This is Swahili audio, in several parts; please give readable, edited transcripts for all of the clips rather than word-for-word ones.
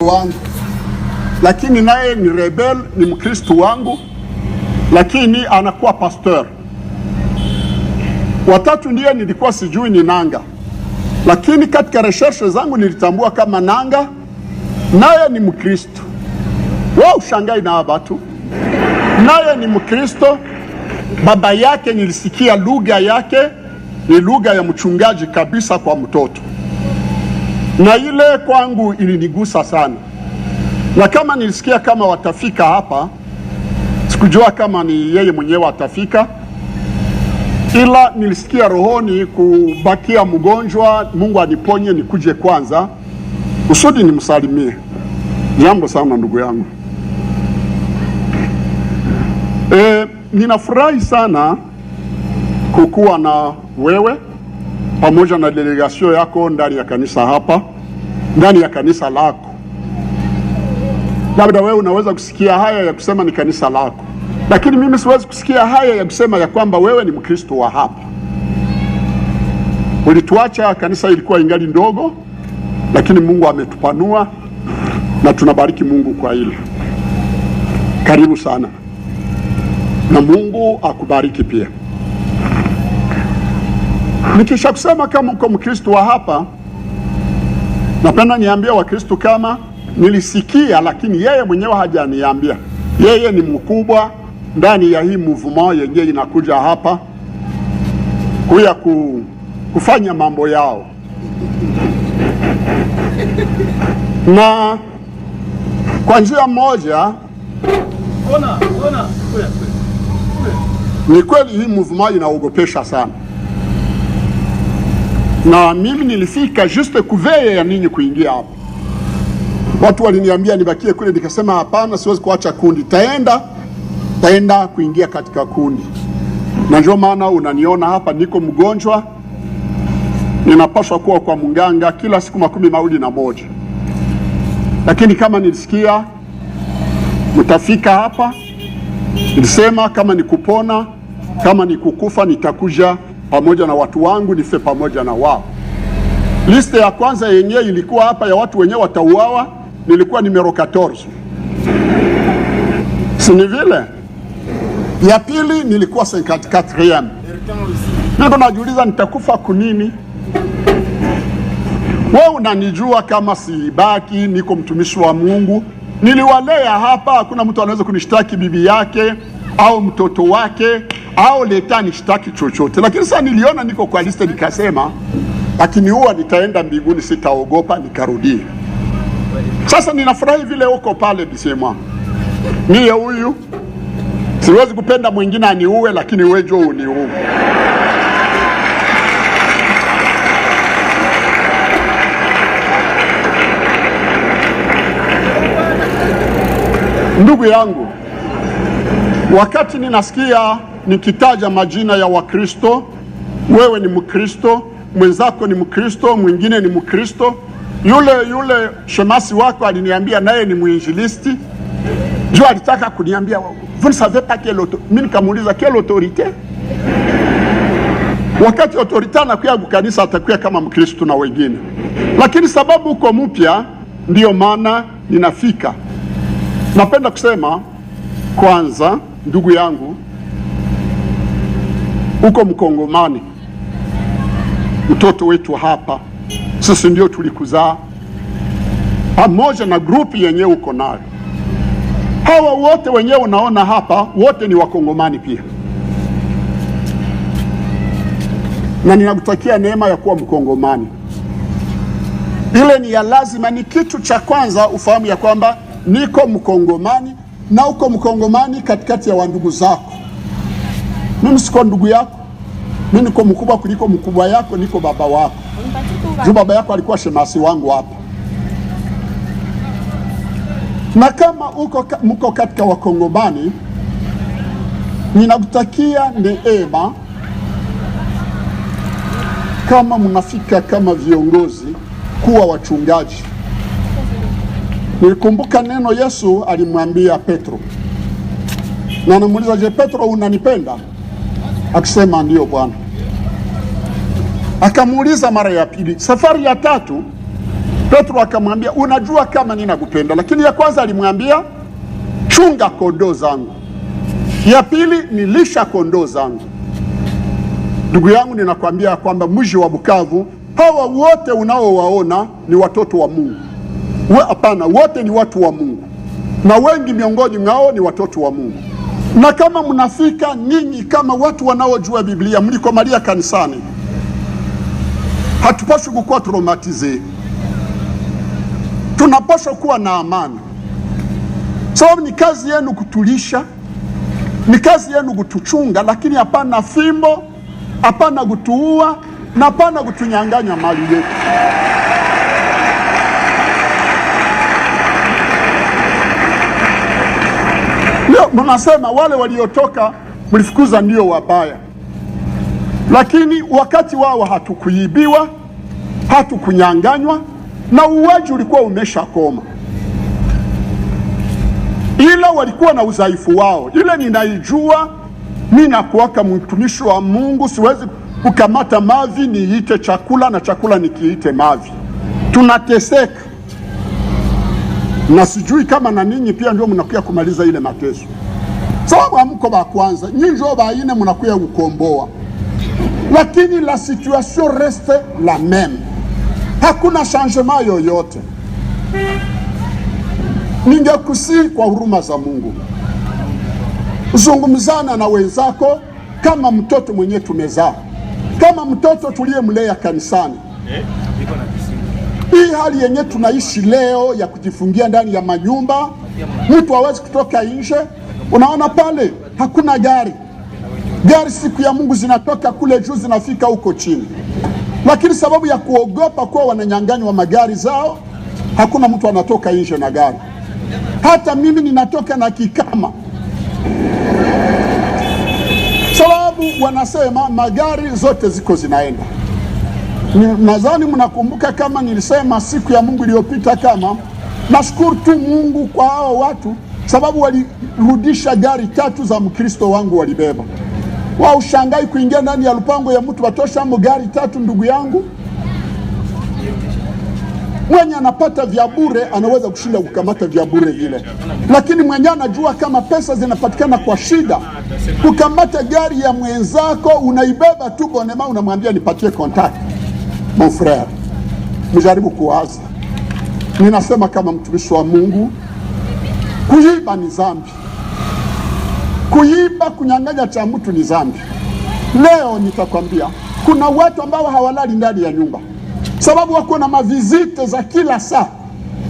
Wangu, lakini naye ni rebelle, ni Mkristo wangu, lakini anakuwa pasteur. Watatu ndiye nilikuwa sijui ni Nanga, lakini katika recherche zangu nilitambua kama Nanga naye ni Mkristo. Wao ushangai na watu, naye ni Mkristo. Baba yake nilisikia lugha yake ni lugha ya mchungaji kabisa kwa mtoto, na ile kwangu ilinigusa sana, na kama nilisikia kama watafika hapa, sikujua kama ni yeye mwenyewe atafika, ila nilisikia rohoni kubakia mgonjwa, Mungu aniponye nikuje kwanza kusudi nimsalimie. Jambo sana ndugu yangu. Ninafurahi sana kukuwa na wewe pamoja na délégation yako ndani ya kanisa hapa, ndani ya kanisa lako. Labda wewe unaweza kusikia haya ya kusema ni kanisa lako, lakini mimi siwezi kusikia haya ya kusema ya kwamba wewe ni Mkristo wa hapa. Ulituacha kanisa ilikuwa ingali ndogo, lakini Mungu ametupanua na tunabariki Mungu kwa hilo. Karibu sana na Mungu akubariki pia. Nikisha kusema kama uko Mkristo wa hapa, napenda niambie Wakristo kama nilisikia, lakini yeye mwenyewe hajaniambia. Yeye ni mkubwa ndani ya hii mouvement yenyewe inakuja hapa kuya kufanya mambo yao, na kwa njia moja Ona, ona, kuya, kuya. Ni kweli hii mouvement inaogopesha sana, na mimi nilifika juste ku veille ya ninyi kuingia hapa. Watu waliniambia nibakie kule, nikasema hapana, siwezi kuacha kundi, taenda kuingia katika kundi, na ndio maana unaniona hapa, niko mgonjwa, ninapaswa kuwa kwa mganga kila siku 21, lakini kama nilisikia mtafika hapa, nilisema kama ni kupona, kama ni kukufa, nitakuja pamoja na watu wangu, nife pamoja na wao. Liste ya kwanza yenyewe ilikuwa hapa ya watu wenyewe watauawa, nilikuwa numéro 14, si ni vile? Ya pili nilikuwa 54e. Niko najiuliza nitakufa kunini? Wewe unanijua kama sibaki, niko mtumishi wa Mungu, niliwalea hapa. Hakuna mtu anaweza kunishtaki bibi yake au mtoto wake au leta nishtaki chochote, lakini sasa niliona niko kwa liste, nikasema akiniua nitaenda mbinguni, sitaogopa, nikarudia. Sasa ninafurahi vile uko pale bisema niye huyu, siwezi kupenda mwingine aniue, lakini wewe njoo uniue. Ndugu yangu, wakati ninasikia nikitaja majina ya Wakristo, wewe ni Mkristo, mwenzako ni Mkristo, mwingine ni Mkristo, yule yule shemasi wako aliniambia naye ni mwinjilisti, juu alitaka kuniambia, "Vous ne savez pas quelle autorité." Mimi nikamuuliza, "Quelle autorité?" Wakati autorité anakuya kukanisa atakuya kama Mkristo na wengine, lakini sababu uko mpya, ndiyo maana ninafika. Napenda kusema kwanza, ndugu yangu, uko Mkongomani, mtoto wetu hapa, sisi ndio tulikuzaa pamoja na groupe yenyewe uko nayo. Hawa wote wenyewe unaona hapa, wote ni Wakongomani pia, na ninakutakia neema ya kuwa Mkongomani. Ile ni ya lazima, ni kitu cha kwanza ufahamu ya kwamba niko Mkongomani na uko Mkongomani katikati ya wandugu zako. Mimi siko ndugu yako, mimi niko mkubwa kuliko mkubwa yako, niko baba wako. Juu baba yako alikuwa shemasi wangu hapa. Na kama uko mko katika Wakongomani, ninakutakia neema kama mnafika kama viongozi kuwa wachungaji. Nilikumbuka neno Yesu alimwambia Petro, na anamuuliza, "Je, Petro, unanipenda?" Akisema, "Ndiyo Bwana." Akamuuliza mara ya pili, safari ya tatu. Petro akamwambia, unajua kama ninakupenda. Lakini ya kwanza alimwambia, chunga kondoo zangu. Ya pili, nilisha kondoo zangu. Ndugu yangu, ninakwambia kwamba mji wa Bukavu, hawa wote unaowaona ni watoto wa Mungu. Hapana, wote ni watu wa Mungu, na wengi miongoni mwao ni watoto wa Mungu. Na kama mnafika ninyi kama watu wanaojua Biblia, mlikomalia kanisani, hatupaswi kukuwa traumatisé, tunapaswa kuwa na amani, sababu ni kazi yenu kutulisha, ni kazi yenu kutuchunga, lakini hapana fimbo, hapana kutuua na hapana kutunyang'anya mali yetu. Leo mnasema wale waliotoka mlifukuza ndio wabaya, lakini wakati wao hatukuibiwa, hatukunyang'anywa na uwaji ulikuwa umeshakoma, ila walikuwa na udhaifu wao. Ile ninaijua mimi, nakuwaka mtumishi wa Mungu, siwezi kukamata mavi niite chakula na chakula nikiite mavi. Tunateseka na sijui kama na ninyi pia ndio mnakuya kumaliza ile mateso, sababu hamko ba kwanza, nyinyi ndio baine mnakuya kukomboa, lakini la situation reste la même, hakuna changement yoyote. Ningekusihi kwa huruma za Mungu, zungumzana na wenzako kama mtoto mwenye tumezaa, kama mtoto tuliyemlea kanisani. Hii hali yenye tunaishi leo ya kujifungia ndani ya manyumba, mtu hawezi kutoka nje. Unaona pale hakuna gari, gari siku ya Mungu zinatoka kule juu zinafika huko chini, lakini sababu ya kuogopa kuwa wananyang'anywa magari zao, hakuna mtu anatoka nje na gari. Hata mimi ninatoka na kikama, sababu wanasema magari zote ziko zinaenda. Nadhani mnakumbuka kama nilisema siku ya Mungu iliyopita, kama nashukuru tu Mungu kwa hao watu, sababu walirudisha gari tatu za Mkristo wangu walibeba. Wao ushangai kuingia ndani ya lupango ya mtu watosha mo gari tatu, ndugu yangu. Mwenye anapata vya bure anaweza kushinda kukamata vya bure vile, lakini mwenye anajua kama pesa zinapatikana kwa shida, kukamata gari ya mwenzako unaibeba tu bonema, unamwambia nipatie contact. Mon frère, mjaribu kuwaza. Ninasema kama mtumishi wa Mungu, kuiba ni zambi, kuiba, kunyang'anya cha mtu ni zambi. Leo nitakwambia kuna watu ambao hawalali ndani ya nyumba sababu wako na mavisites za kila saa.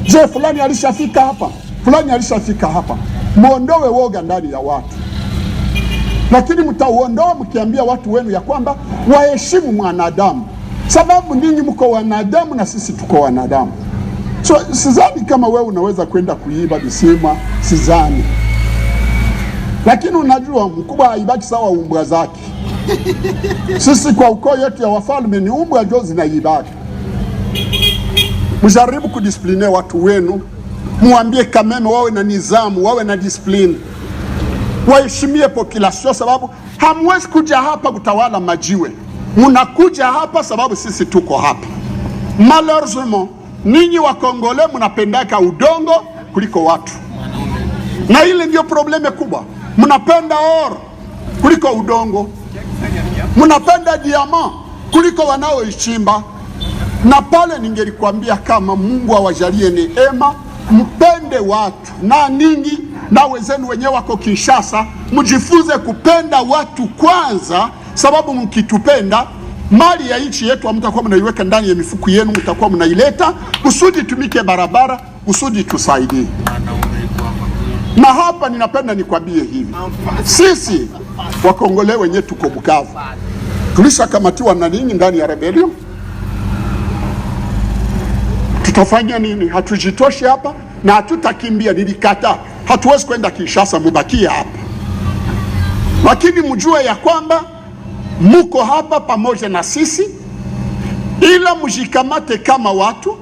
Je, fulani alishafika hapa, fulani alishafika hapa. Muondoe woga ndani ya watu, lakini mtauondoa mkiambia watu wenu ya kwamba waheshimu mwanadamu, sababu ninyi mko wanadamu na sisi tuko wanadamu. So sidhani kama wewe unaweza kwenda kuiba visima, sidhani. Lakini unajua mkubwa haibaki sawa umbwa zake. Sisi kwa ukoo yetu ya wafalme ni umbwa ndio zinaibaki. Mjaribu kudiscipliner watu wenu, muambie kameme wawe na nizamu, wawe na discipline, waheshimie population, sababu hamwezi kuja hapa kutawala majiwe. Munakuja hapa sababu sisi tuko hapa. Malheureusement, ninyi wa Congolais mnapendaka udongo kuliko watu, na ile ndio problème kubwa. Mnapenda or kuliko udongo, mnapenda diamant kuliko wanaoichimba. Na pale ningelikwambia kama Mungu awajalie neema, mpende watu na ninyi na wenzenu wenyewe wako Kinshasa, mjifunze kupenda watu kwanza, sababu mkitupenda mali ya nchi yetu hamtakuwa mnaiweka ndani ya mifuko yenu, mtakuwa mnaileta kusudi tumike barabara, kusudi tusaidie. Na hapa ninapenda nikwambie hivi, sisi Wakongole wenyewe tuko Bukavu, tulishakamatiwa na ninyi ndani ya rébellion. Tutafanya nini? Hatujitoshi hapa na hatutakimbia. Nilikataa, hatuwezi kwenda Kinshasa, mubakie hapa, lakini mjue ya kwamba muko hapa pamoja na sisi, ila mjikamate kama watu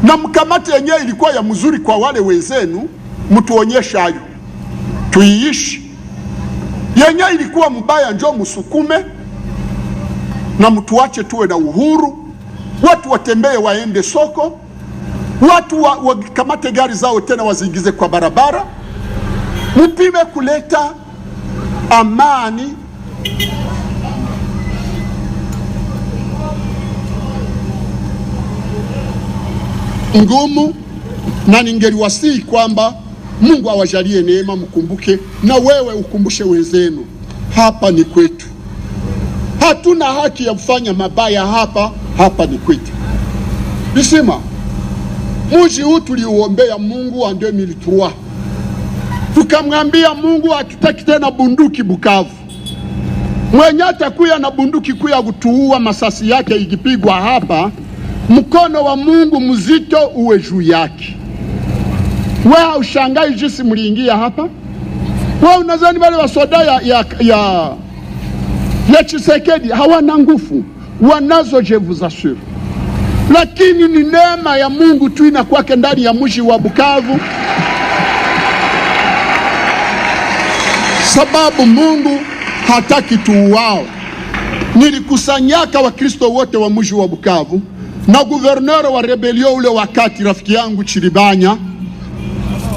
na mkamate yenyewe ilikuwa ya mzuri kwa wale wenzenu, mtuonyeshe hayo tuiishi. Yenyewe ilikuwa mbaya, njo msukume na mtuache tuwe na uhuru, watu watembee waende soko, Watu wakamate gari zao tena waziingize kwa barabara, mupime kuleta amani. Ngumu, na ningeliwasihi kwamba Mungu awajalie neema, mkumbuke na wewe ukumbushe wenzenu, hapa ni kwetu. Hatuna haki ya kufanya mabaya hapa, hapa ni kwetu. Bisima, muji huu tuliuombea Mungu en 2003, tukamwambia Mungu hatutaki tena bunduki Bukavu. Mwenye atakuya na bunduki kuya kutuua, masasi yake ikipigwa hapa, mkono wa Mungu mzito uwe juu yake. Wewe ushangai jinsi mliingia hapa? Wewe unadhani wale wasoda ya Tshisekedi hawana nguvu? Wanazo, je vous assure, lakini ni neema ya Mungu tu inakwake ndani ya mji wa Bukavu, sababu Mungu hataki tuuao. Nilikusanyaka Wakristo wote wa mji wa Bukavu na gouverneur wa rébellion ule wakati, rafiki yangu Chilibanya,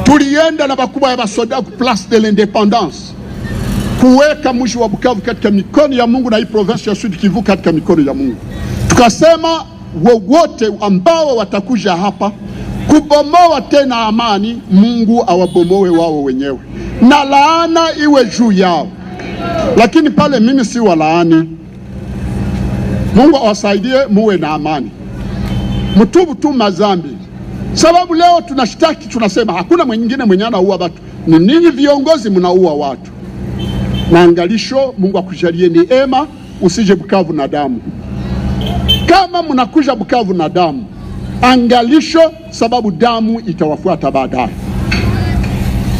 tulienda na bakubwa ya basoda ku Place de l'Indépendance kuweka mji wa Bukavu katika mikono ya Mungu na hii province ya Sud Kivu katika mikono ya Mungu. Tukasema wowote ambao watakuja hapa kubomoa tena amani, Mungu awabomoe wao wenyewe na laana iwe juu yao. Lakini pale mimi si walaani. Mungu awasaidie muwe na amani, mtubu tu mazambi, sababu leo tunashtaki, tunasema hakuna mwingine mwenye anaua watu, ni ninyi viongozi mnaua watu. Na angalisho, Mungu akujalie neema, usije Bukavu na damu. Kama mnakuja Bukavu na damu, angalisho, sababu damu itawafuata baadaye.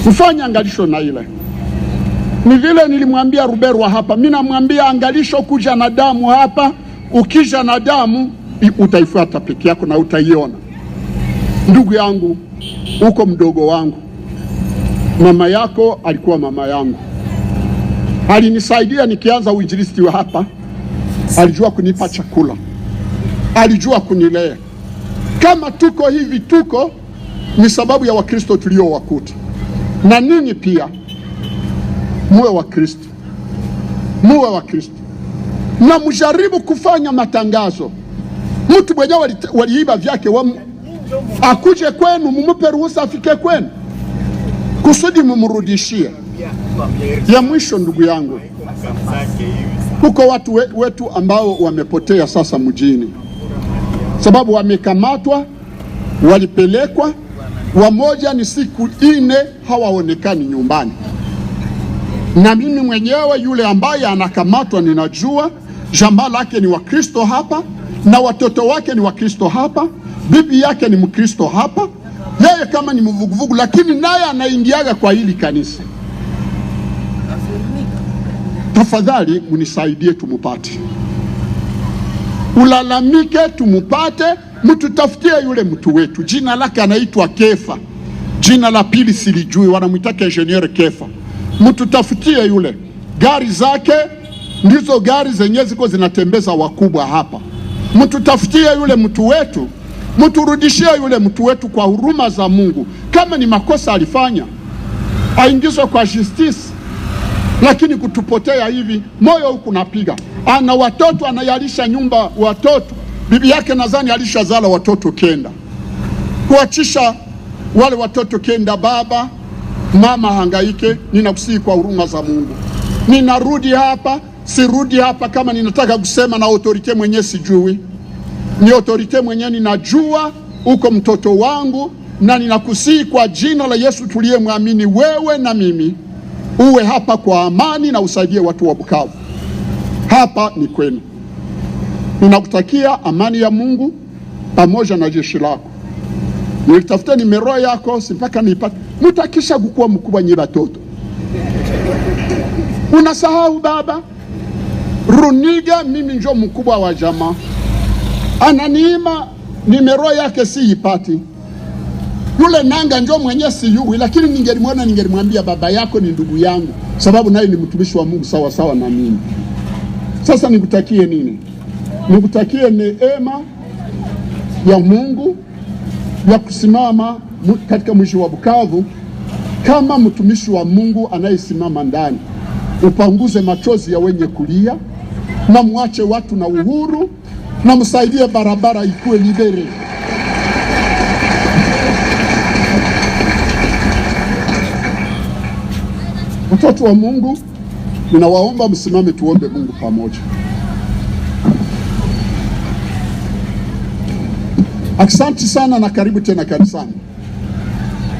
Mfanye angalisho na ile ni vile nilimwambia Ruberwa hapa, mimi namwambia angalisho kuja na damu hapa. Ukija na damu utaifuata peke yako na utaiona. Ndugu yangu, uko mdogo wangu, mama yako alikuwa mama yangu, alinisaidia nikianza uinjilisti wa hapa, alijua kunipa chakula, alijua kunilea. Kama tuko hivi tuko ni sababu ya Wakristo tuliowakuta, na ninyi pia muwe Wakristo, muwe Wakristo na mjaribu kufanya matangazo. Mtu mwenyewe waliiba vyake akuje kwenu, mumupe ruhusa afike kwenu kusudi mumrudishie. Ya mwisho, ndugu yangu, huko watu wetu ambao wamepotea sasa mjini, sababu wamekamatwa, walipelekwa, wamoja ni siku 4 hawaonekani nyumbani. Na mimi mwenyewe yule ambaye anakamatwa ninajua jamaa lake ni Wakristo hapa na watoto wake ni Wakristo hapa, bibi yake ni Mkristo hapa, yeye kama ni mvuguvugu, lakini naye anaingiaga kwa hili kanisa. Tafadhali munisaidie tumupate, ulalamike tumupate, mtutafutie yule mtu wetu. Jina lake anaitwa Kefa, jina la pili silijui, wanamwita Engineer Kefa. Mtutafutie yule, gari zake ndizo gari zenye ziko zinatembeza wakubwa hapa. Mtutafutie yule mtu wetu, mturudishie yule mtu wetu kwa huruma za Mungu. Kama ni makosa alifanya, aingizwe kwa justice, lakini kutupotea hivi, moyo huku napiga. Ana watoto, anayalisha nyumba watoto, bibi yake nadhani alishazala watoto 9, kuachisha wale watoto 9, baba mama hangaike. Ninakusihi kwa huruma za Mungu, ninarudi hapa, sirudi hapa kama ninataka kusema na autorité mwenye sijui, ni autorité mwenye ninajua uko mtoto wangu, na ninakusihi kwa jina la Yesu tuliyemwamini wewe na mimi, uwe hapa kwa amani na usaidie watu wa Bukavu. Hapa ni kwenu. Ninakutakia amani ya Mungu pamoja na jeshi lako. Nilitafuta numéro yako si mpaka nipate. Mutakisha kukuwa mkubwa nyi batoto. Unasahau baba Runiga, mimi njo mkubwa wa jamaa. Ananiima numéro yake siipati. Yule Nanga njo mwenye siyui, lakini ningelimwona ningelimwambia baba yako ni ndugu yangu, sababu naye ni mtumishi wa Mungu sawa sawa na mimi. Sasa nikutakie nini? Nikutakie neema ya Mungu ya kusimama katika mji wa Bukavu kama mtumishi wa Mungu anayesimama ndani, upanguze machozi ya wenye kulia na muache watu na uhuru na msaidie barabara ikuwe libérée. Mtoto wa Mungu, ninawaomba msimame tuombe Mungu pamoja. Asante sana na karibu tena kanisani.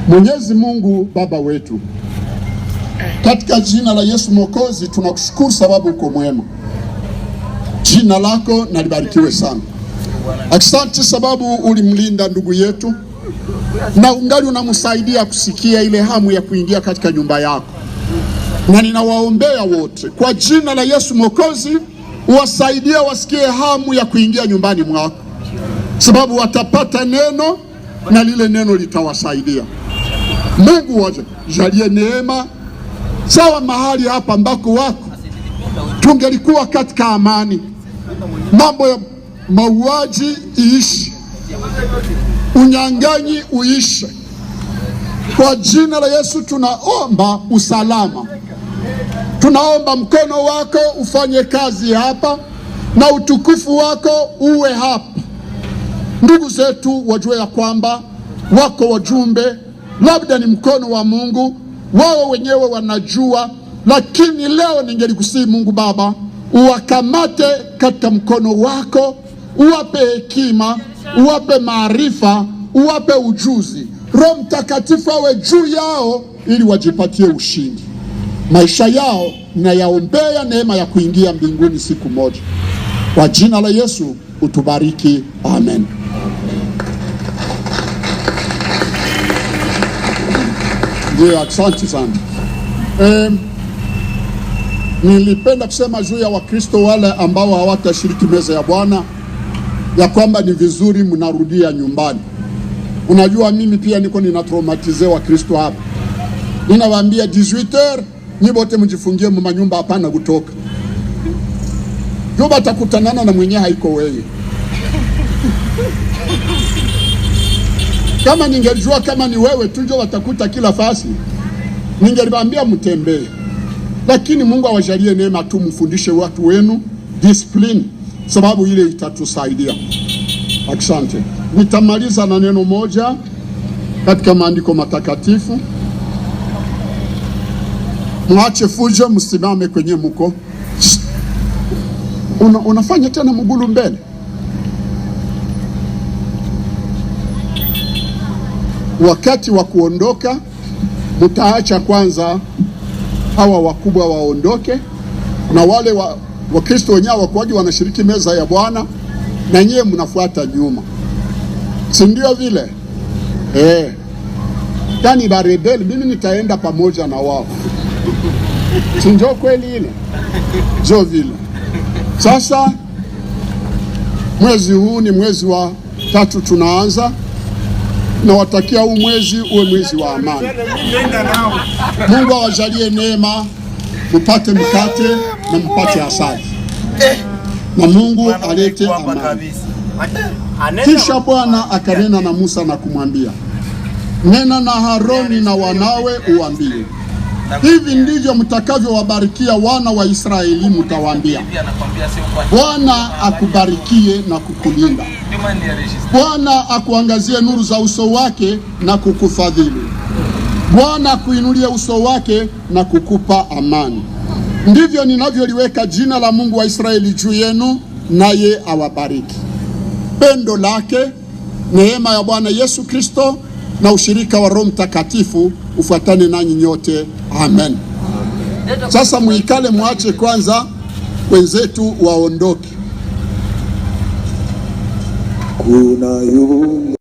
Mwenyezi Mungu Baba wetu, katika jina la Yesu Mwokozi tunakushukuru sababu uko mwema. Jina lako na libarikiwe sana. Asante sababu ulimlinda ndugu yetu na ungali unamsaidia kusikia ile hamu ya kuingia katika nyumba yako. Na ninawaombea wote kwa jina la Yesu Mwokozi, uwasaidie wasikie hamu ya kuingia nyumbani mwako, sababu watapata neno na lile neno litawasaidia. Mungu wajalie neema sawa mahali hapa ambako wako tungelikuwa katika amani, mambo ya mauaji iishi, unyang'anyi uishe. Kwa jina la Yesu tunaomba usalama, tunaomba mkono wako ufanye kazi hapa na utukufu wako uwe hapa. Ndugu zetu wajue ya kwamba wako wajumbe, labda ni mkono wa Mungu, wao wenyewe wanajua, lakini leo ningelikusihi Mungu Baba uwakamate katika mkono wako, uwape hekima, uwape maarifa, uwape ujuzi. Roho Mtakatifu awe juu yao ili wajipatie ushindi. Maisha yao nayaombea neema ya kuingia mbinguni siku moja. Kwa jina la Yesu utubariki, amen. Ndio, asante sana. Nilipenda kusema juu ya Wakristo wale ambao hawatashiriki meza ya Bwana ya kwamba ni vizuri mnarudia nyumbani. Unajua mimi pia niko nina traumatize Wakristo hapa. Ninawaambia 18h nyi wote mjifungie manyumba, hapana kutoka. Juba takutanana na mwenye haiko wewe. Kama ningejua kama ni wewe tu ndio watakuta kila fasi, ningeliwaambia mtembee. Lakini Mungu awajalie neema tu, mfundishe watu wenu discipline, sababu ile itatusaidia. Asante. Nitamaliza na neno moja katika maandiko matakatifu. Mwache fujo, msimame kwenye mko. Unafanya tena mgulu mbele. Wakati wa kuondoka mtaacha kwanza hawa wakubwa waondoke, na wale Wakristo wenyewe wakuaji wanashiriki meza ya Bwana, na nyie mnafuata nyuma, si ndio vile? Tani barebeli, mimi nitaenda pamoja na wao, si ndio kweli ile? Jo vile. Sasa mwezi huu ni mwezi wa 3 tunaanza. Nawatakia huu mwezi uwe mwezi wa amani. Mungu awajalie neema, mpate mkate na mpate asali, na Mungu alete amani. Kisha Bwana akanena na Musa na kumwambia, nena na Haroni na wanawe uambie, hivi ndivyo mtakavyowabarikia wana wa Israeli. Mtawaambia, Bwana akubarikie na kukulinda, Bwana akuangazie nuru za uso wake na kukufadhili, Bwana akuinulie uso wake na kukupa amani. Ndivyo ninavyoliweka jina la Mungu wa Israeli juu yenu, naye awabariki. Pendo lake, neema ya Bwana Yesu Kristo na ushirika wa Roho Mtakatifu ufuatane nanyi nyote. Amen. Sasa muikale, muache kwanza wenzetu waondoke. Kuna yule